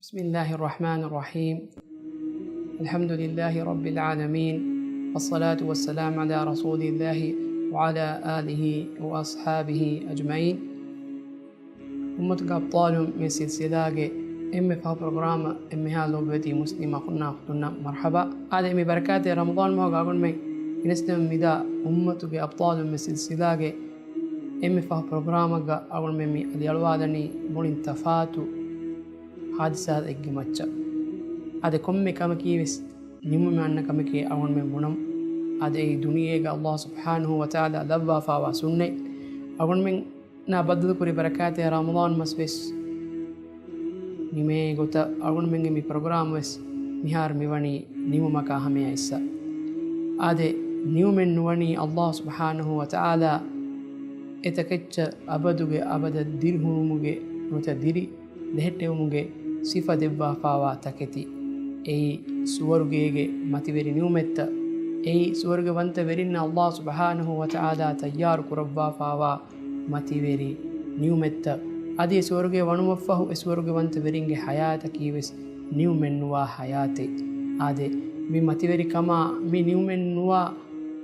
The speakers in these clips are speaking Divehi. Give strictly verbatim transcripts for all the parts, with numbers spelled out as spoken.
بسم الله الرحمن الرحيم. الحمد لله رب العالمين، والصلاة والسلام على رسول الله وعلى آله وأصحابه أجمعين. އުއްމަތުގެ އަބްޠާލުން މި ސިލްސިލާގެ އެންމެ ފަހު ޕްރޮގްރާމަށް އެންމެހާ ލޯބިވެތި މުސްލިމް އަޚުންނާ އުޚްތުންނަށް މަރްޙަބާ. އާދެ، މި ބަރަކާތްތެރި ރަމަޟާން މަހުގަ އަޅުގަނޑުމެން ގެނެސްދެމުން މިދާ އުއްމަތުގެ އަބްޠާލުން މި ސިލްސިލާގެ އެންމެ ފަހު ޕްރޮގްރާމަށްގަ އަޅުގަނޑުމެން މި އަލިއަޅުވާލަނީ މުޅިން ތަފާތު ހާދިސާއެއްގެ މައްޗަށް. އާދެ، ކޮންމެ ކަމަކީ ވެސް ނިމުމެއް އަންނަ ކަމެކޭ އަޅުގަނޑުމެން ބުނަން. އާދެ، އެއީ ދުނިޔޭގަ ﷲ ސުބްޙާނަހޫ ވަތަޢާލާ ލައްވާފާވާ ސުންނަތް. އަޅުގަނޑުމެންނާ ބައްދަލުކުރި ބަރަކާތެރި ރަމަޟާން މަސް ވެސް ނިމޭ ގޮތަށް އަޅުގަނޑުމެންގެ މި ޕްރޮގްރާމް ވެސް މިހާރު މިވަނީ ނިމުމަކާ ހަމަޔަށް އިއްސަ. އާދެ، ނިމުމެއް ނުވަނީ ﷲ ސުބްޙާނަހޫ ވަތަޢާލާ އެތަކެއްޗަށް އަބަދުގެ އަބަދަށް ދިރިހުރުމުގެ ނުވަތަ ދިރި ލެހެއްޓެވުމުގެ ސިފަ ދެއްވާފާވާ ތަކެތި. އެއީ ސުވަރުގޭގެ މަތިވެރި ނިޢުމަތްތައް. އެއީ ސުވަރުގެވަންތަ ވެރިންނަށް ﷲ ސުބްޙާނަހޫ ވަތަޢާލާ ތައްޔާރު ކުރައްވާފާވާ މަތިވެރި ނިޢުމަތްތައް. އަދި އެ ސުވަރުގޭ ވަނުމަށްފަހު އެ ސުވަރުގެވަންތަ ވެރިންގެ ޙަޔާތަކީ ވެސް ނިޢުމެއްނުވާ ޙަޔާތެއް. އާދެ، މި މަތިވެރިކަމާ މި ނިޢުމެއްނުވާ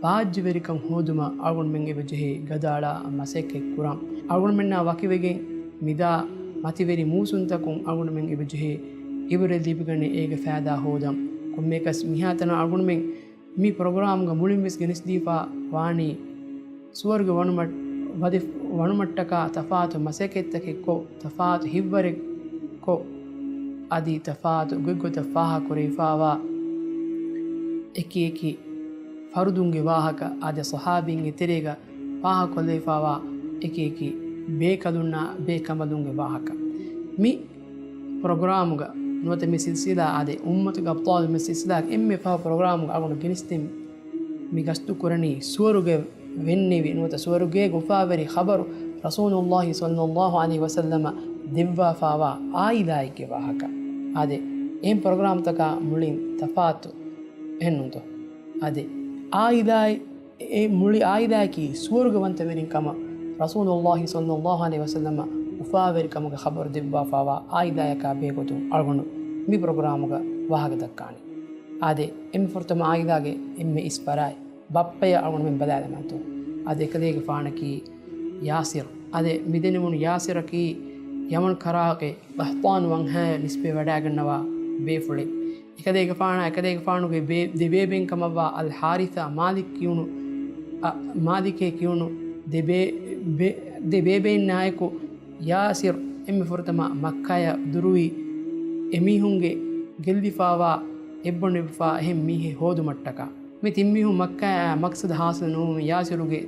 ބާއްޖަވެރިކަން ހޯދުމަށް އަޅުގަނޑުމެން އެބަޖެހޭ ގަދައަޅާ މަސައްކަތް ކުރަން. އަޅުގަނޑުމެންނާ ވަކިވެގެން މިދާ މަތިވެރި މޫސުންތަކުން އަޅުގަނޑުމެން އެބަޖެހޭ އިބުރަތް ލިބިގަނެ އޭގެ ފައިދާ ހޯދަން. ކޮންމެއަކަސް މިހާތަނަށް އަޅުގަނޑުމެން މި ޕްރޮގްރާމްގަ މުޅިން ވެސް ގެނެސްދީފާ ވާނީ ސުވަރުގެ ވަނުމަށް-، ވަދެ-، ވަނުމަށްޓަކާ ތަފާތު މަސައްކަތްތަކެއް ކޮށް، ތަފާތު ހިތްވަރެއް ކޮށް، އަދި ތަފާތު ގޮތްގޮތަށް ފާހަގަކުރެވިފާވާ އެކި އެކި ފަރުދުންގެ ވާހަކަ، އާދެ، ޞަޙާބީންގެ ތެރޭގަ ފާހަގަކޮށްލެވިފާވާ އެކި އެކި ބޭކަލުންނާ ބޭކަނބަލުންގެ ވާހަކަ. މި ޕްރޮގްރާމުގަ ނުވަތަ މި ސިލްސިލާ އާދެ، އުއްމަތުގެ އަބްޠާލު މި ސިލްސިލާގެ އެންމެ ފަހު ޕްރޮގްރާމުގަ އަޅުގަނޑު ގެނެސްދިން މި ގަސްތު ކުރަނީ ސުވަރުގެ ވެންނެވި ނުވަތަ ސުވަރުގޭގެ އުފާވެރި ޚަބަރު ރަސޫލުﷲ ޞައްލަﷲ ޢަލައިހި ވަސައްލަމަ ދެއްވާފާވާ އާއިލާއެއްގެ ވާހަކަ. އާދެ، އެހެން ޕްރޮގްރާމްތަކާ މުޅިން ތަފާތު އެހެންނުންތޯ؟ އާދެ، އާއިލާއެއް، އެ މުޅި އާއިލާއަކީ ސުވަރުގެވަންތަވެރިން ކަމަށް ރަސޫލުﷲ ޞައްލަﷲ ޢަލައިހި ވަސައްލަމަ އުފާވެރިކަމުގެ ޚަބަރު ދެއްވާފާވާ އާއިލާއަކާ ބެހޭގޮތުން އަޅުގަނޑު މި ޕްރޮގްރާމުގަ ވާހަކަ ދައްކާނީ. އާދެ، އެންމެ ފުރަތަމަ އާއިލާގެ އެންމެ އިސް ފަރާތް ބައްޕަޔަށް އަޅުގަނޑުމެން ބަލާލަމާތޯ. އާދެ، އެކަލޭގެފާނަކީ ޔާސިރު. އާދެ، މިދެންނެވުނު ޔާސިރަކީ ޔަމަން ކަރާގެ ޤަޙްޠާނު ވަންހައި ނިސްބަތް ވަޑައިގަންނަވާ ބޭފުޅެއް. އެކަލޭގެފާނާ އެކަލޭގެފާނުގެ ބޭ-، ދެބޭބެއިން ކަމަށްވާ އަލް ޙާރިޘާ މާލިކް ކިޔުނު، އަ، މާލިކޭ ކިޔުނު ދެ ބޭ-، ބޭ-، ދެ ބޭބެއިންނާއެކު ޔާސިރު އެންމެ ފުރަތަމަ މައްކާޔަށް ދުރުވި އެމީހުންގެ ގެއްލިފާވާ އެއްބޮޑެއްވާ އެހެން މީހެއް ހޯދުމަށްޓަކާ. މި ތިން މީހުން މައްކާއާ މަޤްޞަދު ޙާޞިލު ނުވުމުން ޔާސިރުގެ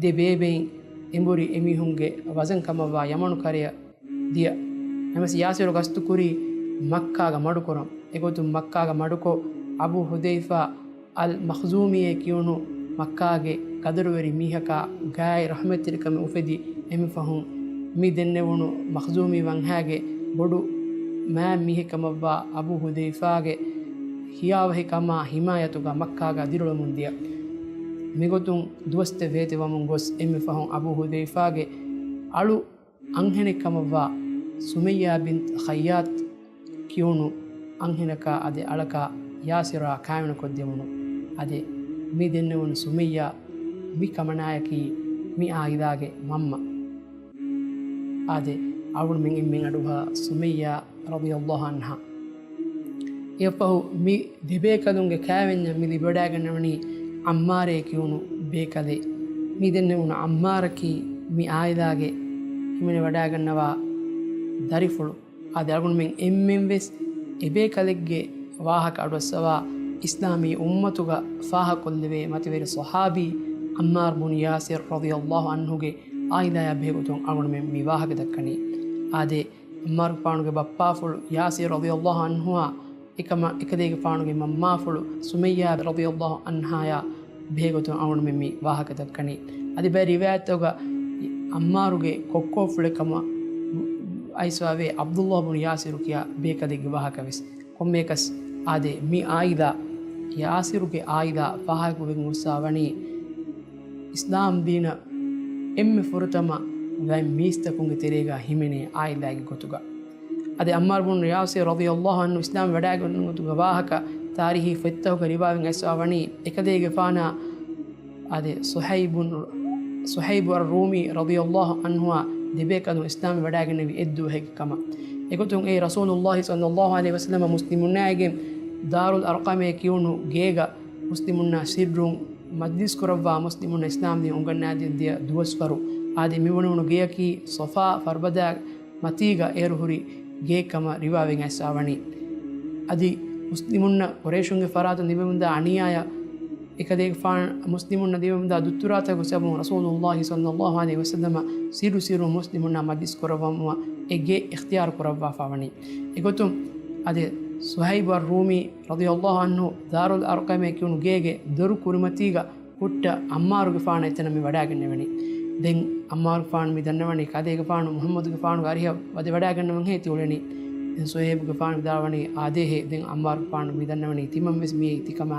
ދެ ބޭބެއިން އެނބުރި އެމީހުންގެ ވަޒަން ކަމަށްވާ ޔަމަނު ކަރަޔަށް ދިޔަ. ނަމަވެސް ޔާސިރު ގަސްތުކުރީ މައްކާގަ މަޑުކުރަން. އެގޮތުން މައްކާގަ މަޑުކޮށް، އަބޫ ޙުޛައިފާ އަލް މަޚްޒޫމީއޭ ކިޔުނު މައްކާގެ ޤަދަރުވެރި މީހަކާ ގާތް ރަޙްމަތްތެރިކަމެއް އުފެދި. އެންމެ ފަހުން މި ދެންނެވުނު މަޚްޒޫމީ ވަންހާގެ ބޮޑު މާތް މީހެއް ކަމަށްވާ އަބޫ ޙުޛައިފާގެ ހިޔާވަހިކަމާ ޙިމާޔަތުގަ މައްކާގަ ދިރިއުޅެމުން ދިޔަ. މިގޮތުން ދުވަސްތައް ވޭތެވަމުން ގޮސް، އެންމެ ފަހުން އަބޫ ޙުޛައިފާގެ އަޅު އަންހެނެއް ކަމަށްވާ ސުމައްޔާ ބިންތު ޚައްޔާޠު ކިޔުނު އަންހެނަކާ އަދި އަޅަކާ ޔާސިރާ ކާވެނިކޮށްދެވުނު. އަދި މި ދެންނެވުނު ސުމައްޔާ މި ކަމަނާޔަކީ މި އާއިލާގެ މަންމަ. އާދެ، އަޅުގަނޑުމެން އެންމެން އަޑުއަހާ ސުމައްޔާ ރަޟިޔަﷲ ޢަންހާ. އެއަށްފަހު މި ދެބޭކަލުންގެ ކާވެންޏަށް މި ލިބިވަޑައިގަންނަވަނީ ޢައްމާރޭ ކިޔުނު ބޭކަލެއް. މި ދެންނެވުނު ޢައްމާރަކީ މި އާއިލާގެ ހިމެނިވަޑައިގަންނަވާ ދަރިފުޅު. އާދެ، އަޅުގަނޑުމެން އެންމެން ވެސް އެބޭކަލެއްގެ ވާހަކަ އަޑުއައްސަވާ، އިސްލާމީ އުއްމަތުގަ ފާހަގަކޮށްލެވޭ މަތިވެރި ޞަޙާބީ ޢައްމާރު ބުނު ޔާސިރު ރަޟިޔަﷲ ޢަންހުގެ އާއިލާޔާ ބެހޭގޮތުން އަޅުގަނޑުމެން މި ވާހަކަ ދައްކަނީ. އާދެ، ޢައްމާރުގެފާނުގެ ބައްޕާފުޅު ޔާސިރު ރަޟިޔަﷲ ޢަންހުއާ އެކަމަށް އެކަލޭގެފާނުގެ މަންމާފުޅު ސުމައްޔާ ރަޟިޔަﷲ ޢަންހާޔާ ބެހޭގޮތުން އަޅުގަނޑުމެން މި ވާހަކަ ދައްކަނީ. އަދި ބައެއް ރިވާޔަތްތަކުގަ ޢައްމާރުގެ ކޮއްކޮއަށްފުޅެއް ކަމަށް އައިސްފާވޭ ޢަބްދުﷲ ބުނު ޔާސިރު ކިޔާ ބޭކަލެއްގެ ވާހަކަ ވެސް. ކޮންމެއަކަސް އާދެ، މި އާއިލާ، ޔާސިރުގެ އާއިލާ ފާހަގަކޮށްގެން ގޮސްފާވަނީ އިސްލާމް ދީނަށް އެންމެ ފުރަތަމަ ވައި މީސްތަކުންގެ ތެރޭގަ ހިމެނޭ އާއިލާއެއްގެ ގޮތުގަ. އަދި ޢައްމާރު ބުން ޔާސިރު ރަޟިޔަﷲ ޢަންހު އިސްލާމް ވެވަޑައިގެންނެވުމުގެ ވާހަކަ ތާރީޚީ ފޮތްތަކުގަ ރިވާވެގެން އައިސްފަވަނީ، އެކަލޭގެފާނާ އަދި ޞުހައިބު، ޞުހައިބު އައްރޫމީ ރަޟިޔަﷲ ޢަންހުއާ ދެބޭކަލުން އިސްލާމް ވެވަޑައިގެންނެވި އެއްދުވަހެއްގެ ކަމަށް. އެގޮތުން އެއީ ރަސޫލުﷲ ޞައްލަﷲ ޢަލައިހި ވަސައްލަމަ މުސްލިމުންނާއިގެން ދާރުލް އަރްޤަމޭ ކިޔުނު ގޭގަ މުސްލިމުންނާ ސިއްރުން މަޖްލިސް ކުރައްވާ މުސްލިމުންނަށް އިސްލާމް ދީން އުނގަންނާދިން ދިޔަ ދުވަސްވަރު. އާދެ، މި ބުނެވުނު ގެޔަކީ ޞަފާ ފަރުބަދަ މަތީގަ އޭރު ހުރި ގެއެއް ކަމަށް ރިވާވެގެން އައިސްފަވަނީ. އަދި މުސްލިމުންނަށް ޤުރައިޝުންގެ ފަރާތުން ލިބެމުންދާ އަނިޔާޔަށް އެކަލޭގެފާނު މުސްލިމުންނަށް ލިބެމުންދާ ދުއްތުރާތަކުގެ ސަބަބުން ރަސޫލުﷲ ޞައްލަﷲ ޢަލައިހި ވަސައްލަމަ ސިއްރު ސިއްރުން މުސްލިމުންނާ މަޖްލިސް ކުރައްވަމުން އެ ގެ އިޚްތިޔާރު ކުރައްވާފަވަނީ. އެގޮތުން އަދި ޞުހައިބު އައްރޫމީ ރަޟިޔަﷲ ޢަންހު ދާރުލް އަރްޤަމޭ ކިޔުނު ގޭގެ ދޮރު ކުރިމަތީގަ ހުއްޓަ ޢައްމާރުގެފާނަށް އެތަނަށް މި ވަޑައިގެންނެވެނީ. ދެން ޢައްމާރުގެފާނު މި ދަންނަވަނީ ކަލޭގެފާނު މުޙައްމަދުގެފާނުގެ އަރިހަށް ވަދެ ވަޑައިގަންނަވަންހޭ ތިއުޅެނީ. ދެން ޞުހައިބުގެފާނު ވިދާޅުވަނީ އާދޭހޭ. ދެން ޢައްމާރުގެފާނު މި ދަންނަވަނީ ތިމަންވެސް މިއީ ތިކަމާ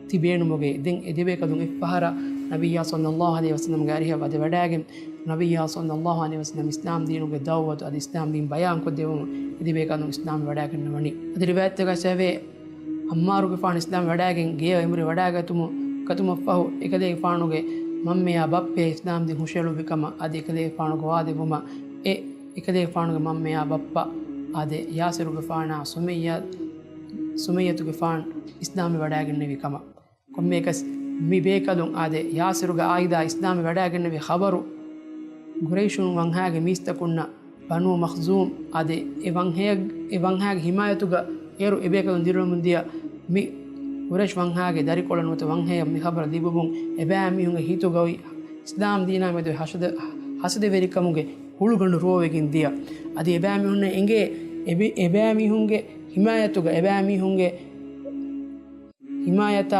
ތި ބޭނުމުގައި. ދެން އެ ދެބޭކަލުން އެއްފަހަރަށް ނަބިއްޔާ ޞައްލަﷲ ޢަލައިހި ވަސައްލަމްގެ އަރިހަށް ވަދެ ވަޑައިގެން، ނަބިއްޔާ ޞައްލަﷲ ޢަލައިހި ވަސައްލަމް އިސްލާމް ދީނުގެ ދަޢުވަތު އަދި އިސްލާމް ދީން ބަޔާންކޮށްދެއްވުމުން އެ ދެބޭކަލުން އިސްލާމް ވެވަޑައިގެންނަވަނީ. އަދި ރިވާޔަތްތަކަށް އައިސްފަވޭ، ޢައްމާރުގެފާނު އިސްލާމް ވެވަޑައިގެން ގެޔަށް އެނބުރި ވަޑައިގަތުމު، ގަތުމަށްފަހު، އެކަލޭގެފާނުގެ މަންމަޔާ ބައްޕަޔަށް އިސްލާމް ދީން ހުށަހެޅުއްވި ކަމަށް އަދި އެކަލޭގެފާނު ގޮވާލެއްވުމަށް އެ އެކަލޭގެފާނުގެ މަންމަޔާ ބައްޕަ އާދެ، ޔާސިރުގެފާނާ ސުމައްޔާ، ސުމައްޔަތުގެފާނު އިސްލާމްވެވަޑައިގެންނެވި ކަމަށް. ކޮންމެއަކަސް މި ބޭކަލުން އާދެ، ޔާސިރުގެ އާއިލާ އިސްލާމްވެވަޑައިގެންނެވި ޚަބަރު ޤުރައިޝުން ވަންހާގެ މީސްތަކުންނަށް ބަނޫ މަޚްޒޫމް އާދެ، އެ ވަންހަޔަށް، އެ ވަންހާގެ ހިމާޔަތުގަ އޭރު އެބޭކަލުން ދިރިއުޅެމުންދިޔަ މި ޤުރައިޝް ވަންހާގެ ދަރިކޮޅަށް ނުވަތަ ވަންހަޔަށް މި ޚަބަރު ލިބުމުން އެބައިމީހުންގެ ހިތުގައި އިސްލާމް ދީނާ މެދު ހަސަދަ، ހަސަދަވެރިކަމުގެ ހުޅުގަނޑު ރޯވެގެން ދިޔަ. އަދި އެބައިމީހުންނަށް އެނގޭ، އެބި-، އެބައިމީހުންގެ ހިމާޔަތުގަ، އެބައިމީހުންގެ ހިމާޔަތާ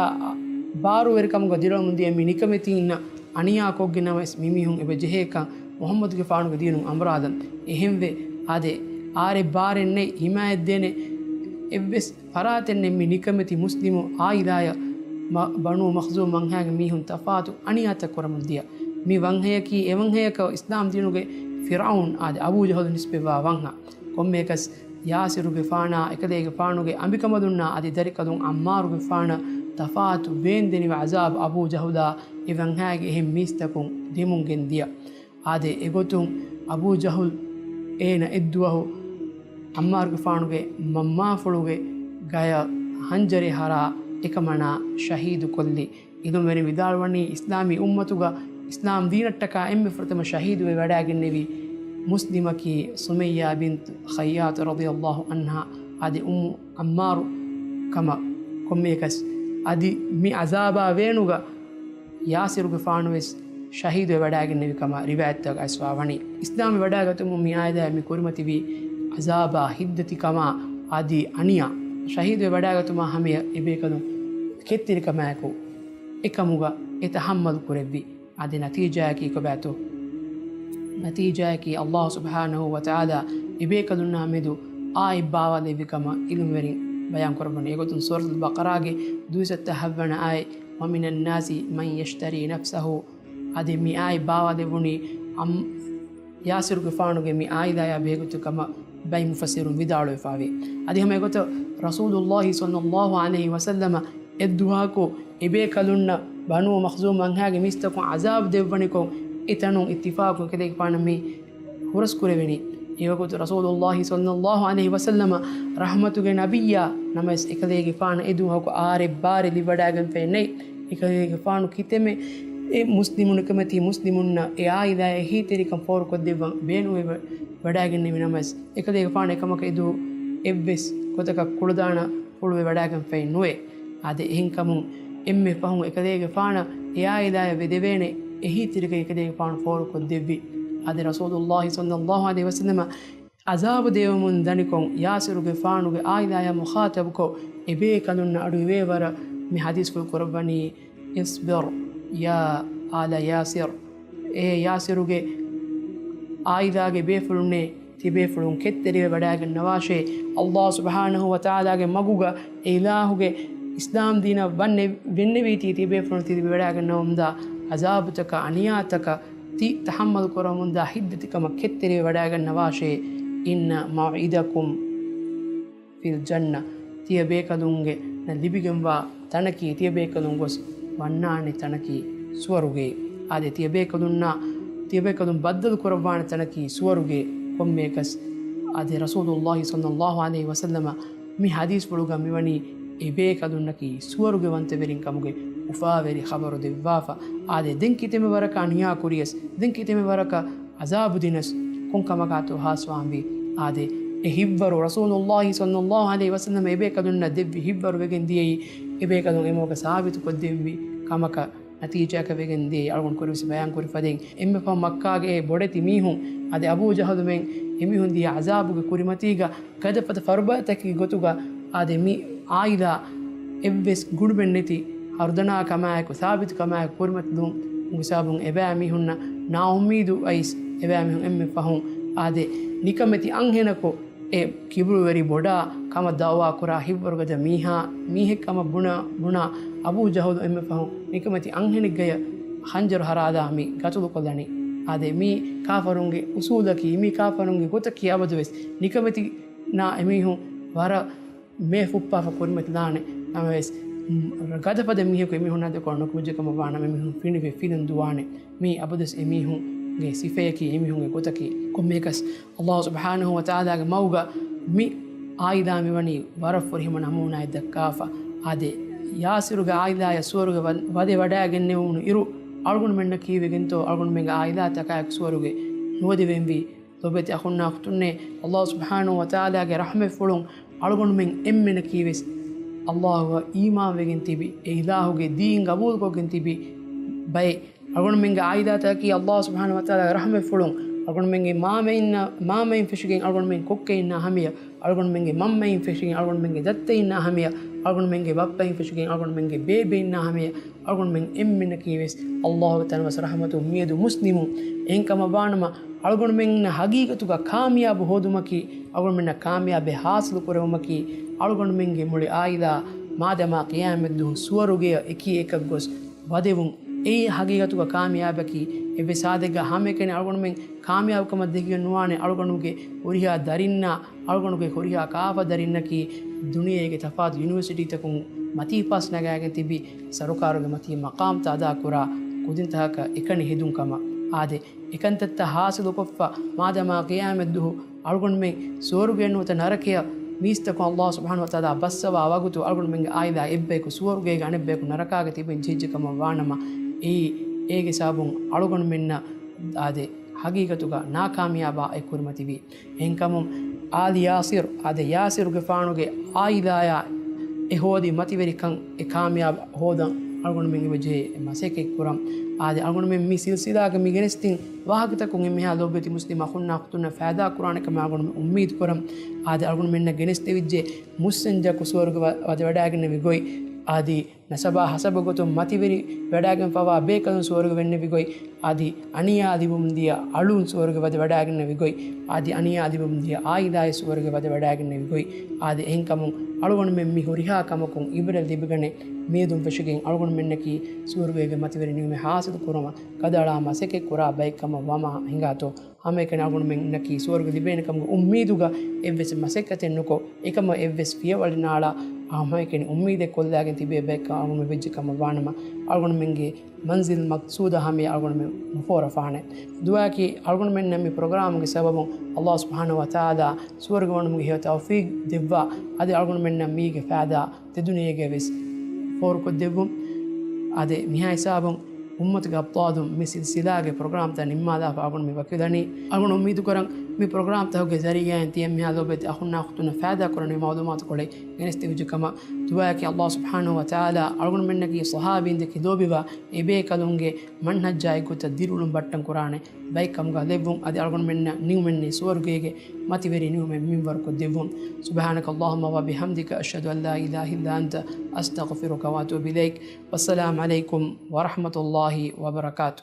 ބާރުވެރިކަމުގަ ދިރިއުޅެމުންދިޔަ މި ނިކަމެތީންނަށް އަނިޔާކޮށްގެން ނަމަވެސް މިމީހުން އެބަ ޖެހޭކަން މުޙައްމަދުގެފާނުގެ ދީނުން އަނބުރާލަން. އެހެންވެ، އާދެ، އާރެއް ބާރެއް ނެތް ހިމާޔަތްދޭނެ އެއްވެސް ފަރާތެއް ނެތް މި ނިކަމެތި މުސްލިމު އާއިލާޔަށް މަ-، ބަނޫ މަޚްޒޫމް ވަންހާގެ މީހުން ތަފާތު އަނިޔާތައް ކުރަމުން ދިޔަ. މި ވަންހަޔަކީ އެ ވަންހަޔަކަށް އިސްލާމް ދީނުގެ ފިރްޢައުން އާދެ، އަބޫ ޖަހުލް ނިސްބަތްވާ ވަންހަ. ކޮންމެއަކަސް ޔާސިރުގެފާނާ އެކަލޭގެފާނުގެ އަނބިކަމަލުންނާ އަދި ދަރިކަލުން ޢައްމާރުގެފާނަށް ތަފާތު ވޭންދެނިވި ޢަޒާބު އަބޫ ޖަހުލާ އެ ވަންހާގެ އެހެން މީސްތަކުން ދެމުންގެން ދިޔަ. އާދެ، އެގޮތުން އަބޫ ޖަހުލް އޭނަ އެއްދުވަހު ޢައްމާރުގެފާނުގެ މަންމާފުޅުގެ ގަޔަށް ހަންޖަރެއް ހަރާ އެކަމަނާ ޝަހީދު ކޮށްލި. ޢިލްމުވެރިން ވިދާޅުވަނީ، އިސްލާމީ އުއްމަތުގަ އިސްލާމް ދީނަށްޓަކާ އެންމެ ފުރަތަމަ ޝަހީދުވެ ވަޑައިގެންނެވި މުސްލިމަކީ ސުމައްޔާ ބިންތު ޚައްޔާތު ރަޟިޔަﷲ ޢަންހާ އަދި އުއްމު ޢައްމާރު ކަމަށް. ކޮންމެއަކަސް އަދި މި ޢަޒާބާ ވޭނުގަ ޔާސިރުގެފާނުވެސް ޝަހީދުވެ ވަޑައިގެންނެވި ކަމަށް ރިވާޔަތްތަކުގަ އައިސްފާވަނީ. އިސްލާމްވެ ވަޑައިގަތުމުން މި އާއިލާއަށް މި ކުރިމަތިވި ޢަޒާބާ، ހިތްދަތިކަމާ އަދި އަނިޔާ، ޝަހީދުވެ ވަޑައިގަތުމާ ހަމަޔަށް އެބޭކަލުން ކެތްތެރިކަމާއެކު އެކަމުގަ އެ ތަޙައްމަލް ކުރެއްވި. އަދި ނަތީޖާއަކީ ކޮބާތޯ؟ ނަތީޖާއަކީ ﷲ ސުބްޙާނަހޫ ވަތަޢާލާ އެބޭކަލުންނާ މެދު އާޔަތް ބާވާލެއްވި ކަމަށް ޢިލްމުވެރިން ބަޔާން ކުރައްވަނީ. އެގޮތުން ސޫރަތުލް ބަޤަރާގެ ދުވިސައްތަ ހަތްވަނަ އާޔަތް، "وَمِنَ النَّاسِ مَن يَشْتَرِي نَفْسَهُ" އަދި މި އާޔަތް ބާވާލެވުނީ ޢައް-، ޔާސިރުގެފާނުގެ މި އާއިލާޔާ ބެހޭގޮތުގެ ކަމަށް ބައެއް މުފައްސިރުން ވިދާޅުވެފާވޭ. އަދި ހަމަ އެގޮތަށް ރަސޫލުﷲ ޞައްލަﷲ ޢަލައިހި ވަސައްލަމަ އެއްދުވަހަކު އެބޭކަލުންނަށް ބަނޫ މަޚްޒޫމް ވަންހާގެ މީސްތަކުން ޢަޒާބު ދެއްވަނިކޮށް، އެތަނުން އިއްތިފާޤު ކަލޭގެފާނަށް މި ހުރަސްކުރެވެނީ. އެވަގުތު ރަސޫލުﷲ ޞައްލަﷲ ޢަލައިހި ވަސައްލަމަ ރަޙްމަތުގެ ނަބިއްޔާ ނަމަވެސް، އެކަލޭގެފާނަށް އެދުވަހަކު އާރެއް ބާރެއް ލިބިވަޑައިގެންފައެއް ނެތް. އެކަލޭގެފާނު ކިތަންމެ އެ މުސްލިމު ނިކަމެތި މުސްލިމުންނަށް އެ އާއިލާއަށް އެހީތެރިކަން ފޯރުކޮށްދެއްވަން ބޭނުންވެ ވަޑައިގެންނެވި ނަމަވެސް، އެކަލޭގެފާނު އެކަމަކަށް އެދުވަހު އެއްވެސް ގޮތަކަށް ކުޅަދާނަ ފުޅުވެ ވަޑައިގެންފައެއް ނުވޭ. އާދެ، އެހެންކަމުން އެންމެ ފަހުން އެކަލޭގެފާނަށް އެ އާއިލާޔަށް ވެދެވޭނެ އެހީތެރިކަން އެކަލޭގެފާނު ފޯރުކޮށްދެއްވި. އާދެ، ރަސޫލުﷲ ޞައްލަﷲ ޢަލައިހި ވަސައްލަމަ ޢަޒާބު ދެވެމުން ދަނިކޮށް، ޔާސިރުގެފާނުގެ އާއިލާޔާ މުޚާޠަބުކޮށް، އެބޭކަލުންނަށް އަޑުއިވޭވަރަށް މި ޙަދީޘްފުޅު ކުރައްވަނީ، "اصبر يا آل ياسر." އޭ ޔާސިރުގެ އާއިލާގެ ބޭފުޅުންނޭ، ތިބޭފުޅުން ކެތްތެރިވެ ވަޑައިގަންނަވާށޭ. ﷲ ސުބްޙާނަހޫ ވަތަޢާލާގެ މަގުގަ އެ އިލާހުގެ އިސްލާމް ދީނަށް ވަންނެ-، ވެންނެވީތީ ތިބޭފުޅުން ތިލިބި ވަޑައިގަންނަވަމުންދާ ޢަޒާބުތަކާ އަނިޔާތަކަށް ތި ތަޙައްމަލު ކުރަމުންދާ ހިތްދަތިކަމަށް ކެތްތެރިވެ ވަޑައިގަންނަވާށޭ. إن موعدكم ފިލް ޖަންނަ، ތިޔަބޭކަލުންގެ ނަ ލިބިގެންވާ ތަނަކީ، ތިޔަބޭކަލުން ގޮސް ވަންނާނެ ތަނަކީ ސުވަރުގެ. އާދެ، ތިޔަބޭކަލުންނާ، ތިޔަބޭކަލުން ބައްދަލު ކުރައްވާނެ ތަނަކީ ސުވަރުގެ. ކޮންމެއަކަސް، އާދެ، ރަސޫލުﷲ ޞައްލަﷲ ޢަލައިހި ވަސައްލަމަ މި ޙަދީޘްފުޅުގަ މިވަނީ އެބޭކަލުންނަކީ ސުވަރުގެވަންތަވެރިން ކަމުގެ އުފާވެރި ޚަބަރު ދެއްވާފަ. އާދެ، ދެން ކިތަންމެ ވަރަކަށް ނިޔާ ކުރިޔަސް، ދެން ކިތަންމެ ވަރަކަށް ޢަޒާބު ދިނަސް، ކޮން ކަމަކާތޯ ހާސްވާންވީ؟ އާދެ، އެ ހިއްވަރު ރަސޫލުﷲ ޞައްލަﷲ ޢަލައިހި ވަސައްލަމަ އެބޭކަލުންނަށް ދެއްވި ހިއްވަރު ވެގެން ދިޔައީ، އެބޭކަލުން އެމަގަށް ސާބިތުކޮށްދެންވީ ކަމަކަށް ނަތީޖާއަކަށް ވެގެން ދިޔައީ. އަޅުގަނޑު ކުރިވެސް ބަޔާން ކުރި ފަދައިން، އެންމެ ފަހު މައްކާގެ އެ ބޮޑެތި މީހުން، އާދެ، އަބޫ ޖަހަލުމެން އެމީހުން ދިޔަ ޢަޒާބުގެ ކުރިމަތީގަ ގަދަފަދަ ފަރުބަދަތަކެއްގެ ގޮތުގަ، އާދެ، މި ޢާއިލާ އެއްވެސް ގުޑުމެއް ނެތި ހަރުދަނާ ކަމާއެކު، ސާބިތު ކަމާއެކު ކުރިމަތިލުން ހިސާބުން އެބައިމީހުންނަށް ނާއުއްމީދު އައިސް، އެބައިމީހުން އެންމެ ފަހުން، އާދެ، ނިކަމެތި އަންހެނަކު އެ ކިބުރުވެރި ބޮޑާ ކަމަށް ދަޢުވާ ކުރާ ހިއްވަރުގަދަ މީހާ، މީހެއް ކަމަށް ބުނާ، ބުނާ އަބޫ ޖަހުލު އެންމެ ފަހުން ނިކަމެތި އަންހެނެއްގަޔަށް ޚަންޖަރު ހަރާލާ މި ގަތުލުކޮށްލަނީ. އާދެ، މީ ކާފަރުންގެ އުސޫލަކީ، މީ ކާފަރުންގެ ގޮތަކީ. އަބަދުވެސް ނިކަމެތިންނާ އެމީހުން ވަރަށް މޭ ފުއްޕާފަ ކުރިމަތިލާނެ. ނަމަވެސް، ގަދަފަދަ މީހަކު އެމީހުންނާ ދެކޮޅަށް ނުކުމެއްޖެ ކަމަށް ވާނަމަ، އެމީހުން ފިނިވެ ފިލަން ދުވާނެ. މީ އަބަދުވެސް އެމީހުންގެ ސިފަޔަކީ، އެމީހުންގެ ގޮތަކީ. ކޮންމެއަކަސް، ﷲ ސުބްޙާނަހޫ ވަތަޢާލާގެ މަގުގަ މި ޢާއިލާ މިވަނީ ވަރަށް ފުރިހަމަ ނަމޫނާއެއް ދައްކާފަ. އާދެ، ޔާސިރުގެ ޢާއިލާޔަށް ސުވަރުގެ ވަ-، ވަދެ ވަޑައިގެންނެވުނު އިރު، އަޅުގަނޑުމެންނަށް ކީއްވެގެންތޯ އަޅުގަނޑުމެންގެ ޢާއިލާތަކާއެކު ސުވަރުގެ ނުވަދެވެންވީ؟ ލޯބިވެތި އަޚުންނާ އުޚްތުންނޭ، ﷲ ސުބްޙާނަހޫ ވަތަޢާލާގެ ރަޙްމަތްފުޅުން އަޅުގަނޑުމެން އެންމެނަކީވެސް ﷲ އަށް އީމާންވެގެން ތިބި، އެ އިލާހުގެ ދީން ގަބޫލުކޮށްގެން ތިބި ބައެއް. އަޅުގަނޑުމެންގެ ޢާއިލާތަކީ ﷲ ސުބްޙާނަހޫ ވަތަޢާލާގެ ރަޙްމަތްފުޅުން އަޅުގަނޑުމެންގެ މާމައިންނަށް، މާމައިން ފެށިގެން އަޅުގަނޑުމެން ކޮއްކައިންނާ ހަމަޔަށް، އަޅުގަނޑުމެންގެ މަންމައިން ފެށިގެން އަޅުގަނޑުމެންގެ ދައްތައިންނާ ހަމަޔަށް، އަޅުގަނޑުމެންގެ ބައްޕައިން ފެށިގެން އަޅުގަނޑުމެންގެ ބޭބެއިންނާ ހަމަޔަށް، އަޅުގަނޑުމެން އެންމެނަކީވެސް ﷲގެ ތަނަވަސް ރަޙްމަތުން މިއަދު މުސްލިމުން. އެހެންކަމަށް ވާނަމަ، އަޅުގަނޑުމެންނަށް ހަގީގަތުގަ ކާމިޔާބު ހޯދުމަކީ، އަޅުގަނޑުމެންނަށް ކާމިޔާބެއް ޙާޞިލު ކުރެވުމަކީ، އަޅުގަނޑުމެންގެ މުޅި ޢާއިލާ މާދަމާ ޤިޔާމަތްދުވަހު ސުވަރުގެއަށް އެކީ އެކަށް ގޮސް ވަދެވުން. އެއީ ހަގީގަތުގަ ކާމިޔާބަކީ. އެއްވެސް އާދައެއްގަ ހަމައެކަނި އަޅުގަނޑުމެން ކާމިޔާބުކަމަށް ދެކިގެން ނުވާނެ. އަޅުގަނޑުގެ ހުރިހާ ދަރިންނާ، އަޅުގަނޑުގެ ހުރިހާ ކާފަދަރިންނަކީ ދުނިޔޭގެ ތަފާތު ޔުނިވަރސިޓީތަކުން މަތީ ޕާސް ނަގާގެން ތިބި، ސަރުކާރުގެ މަތީ މަޤާމްތައް އަދާކުރާ ކުދިންތަކަކަށް އެކަނި ހެދުން ކަމަށް. އާދެ، އެކަންތައްތައް ޙާޞިލުކޮށްފަ، މާދަމާ ޤިޔާމަތްދުވަހު އަޅުގަނޑުމެން ސުވަރުގެ ނުވަތަ ނަރަކަޔަށް މީސްތަކުން ﷲ ސުބްޙާނަހޫ ވަތަޢާލާ ބައްސަވާ ވަގުތު، އަޅުގަނޑުމެންގެ ޢާއިލާ އެއްބަޔަކު ސުވަރުގޭގަ އަނެއްބަޔަކު ނަރަކާގަ ތިބެން ޖެހިއްޖެ ކަމަށް ވާނަމަ، އެއީ އޭގެ ސަބަބުން އަޅުގަނޑުމެންނަށް އާދެ، ހަގީގަތުގަ ނާކާމިޔާބާ އެ ކުރިމަތިވީ. އެހެންކަމުން، އާލި ޔާސިރު، އާދެ، ޔާސިރުގެފާނުގެ ޢާއިލާޔާ އެ ހޯދި މަތިވެރިކަން އެ ކާމިޔާބު ހޯދަން އަޅުގަނޑުމެން އެބަޖެހޭ މަސައްކަތް ކުރަން. އާދެ، އަޅުގަނޑުމެން މި ސިލްސިލާގެ މި ގެނެސްދިން ވާހަކަތަކުން އެންމެހާ ލޯބިވެތި މުސްލިމް އަޚުންނާ އުޚްތުންނަށް ފައިދާ ކުރާނެ ކަމަށް އަޅުގަނޑުމެން އުއްމީދު ކުރަން. އާދެ، އަޅުގަނޑުމެންނަށް ގެނެސްދެވިއްޖެ މުއްސަންޖަކު ސުވަރުގެ ވަ-، ވަދެ ވަޑައިގެންނެވި ގޮތް. އާދި، ނަސަބާ ހަސަބު ގޮތުން މަތިވެރި ވަޑައިގެންފަވާ ބޭކަލުން ސުވަރުގެ ވެންނެވި ގޮތް، އާދި، އަނިޔާ ލިބުމުން ދިޔަ އަޅުން ސުވަރުގެ ވަދެ ވަޑައިގެންނެވި ގޮތް، އާދި، އަނިޔާ ލިބުމުން ދިޔަ އާއިލާއެއް ސުވަރުގެ ވަދެ ވަޑައިގެންނެވި ގޮތް، އާދި، އެހެންކަމުން އަޅުގަނޑުމެން މި ހުރިހާ ކަމަކުން އިބްރަތް ލިބިގަނެ، މިއަދުން ފެށިގެން އަޅުގަނޑުމެންނަކީ ސުވަރުގޭގެ މަތިވެރި ނިޢުމަތް ޙާޞިލު ކުރުމަށް ކަދައަޅާ މަސައްކަތް ކުރާ ބައެއް ކަމަށް ވަމާ ހިނގާތޯ. ހަމައެކަނި އަޅުގަނޑުމެންނަކީ ސުވަރުގެ ލިބޭނެ ކަމުގެ އުއްމީދުގަ އެއްވެސް މަސައްކަތެއް ނުކޮށް، އެކަމަށް އެއްވެސް ފިޔަވަޅެއް ނާޅާ ހަމައެކަނި އުއްމީދެއް ކޮށްލާގެން ތިބޭ ބައެއްކަން އަޅުގަނޑުމެން ވެއްޖެ ކަމަށް ވާނަމަ، އަޅުގަނޑުމެންގެ މަންޒިލް މަޤްޞޫދަށް ހަމަޔަށް އަޅުގަނޑުމެން ނުފޯރަފާނެ. ދުޢާއަކީ އަޅުގަނޑުމެންނަށް މި ޕްރޮގްރާމުގެ ސަބަބުން ﷲ ސުބްޙާނަހޫ ވަތަޢާލާ ސުވަރުގެ ވަނުމުގެ ހެޔޮ ތައުފީޤް ދެއްވާ، އަދި އަޅުގަނޑުމެންނަށް މީގެ ފައިދާ ދެދުނިޔޭގަ ވެސް ފޯރުކޮށްދެއްވުން. އާދެ، މިހާ ހިސާބުން އުއްމަތުގެ އަބްޠާލުން މި ސިލްސިލާގެ ޕްރޮގްރާމްތައް ނިންމާލާފަ އަޅުގަނޑު މި ވަކިވެލަނީ. އަޅުގަނޑު އުއްމީދު ކުރަން މި ޕްރޮގްރާމްތަކުގެ ޒަރީޢާއިން ތިޔަ މިހާ ލޯބިވެތި އަޚުންނާ އުޚްތުންނަށް ފައިދާ ކުރަނިވި މަޢުލޫމާތުކޮޅެއް ގެނެސްދެވިއްޖެ ކަމަށް. ދުޢާއަކީ ﷲ ސުބްޙާނަހޫ ވަތަޢާލާ އަޅުގަނޑުމެންނަކީ ޞަޙާބީންދެކެ ލޯބިވާ އެބޭކަލުންގެ މަންހައްޖާ އެއްގޮތަށް ދިރިއުޅުން ބައްޓަން ކުރާނެ ބައެއްކަމުގަ ލެއްވުން، އަދި އަޅުގަނޑުމެންނަށް ނިޢުމަތް ސުވަރުގޭގެ މަތިވެރި ނިޢުމަތް މިންވަރުކޮށްދެއްވުން. سبحانك اللهم وبحمدك، أشهد أن لا إله إلا أنت، أستغفرك وأتوب إليك. والسلام عليكم ورحمة الله وبركاته.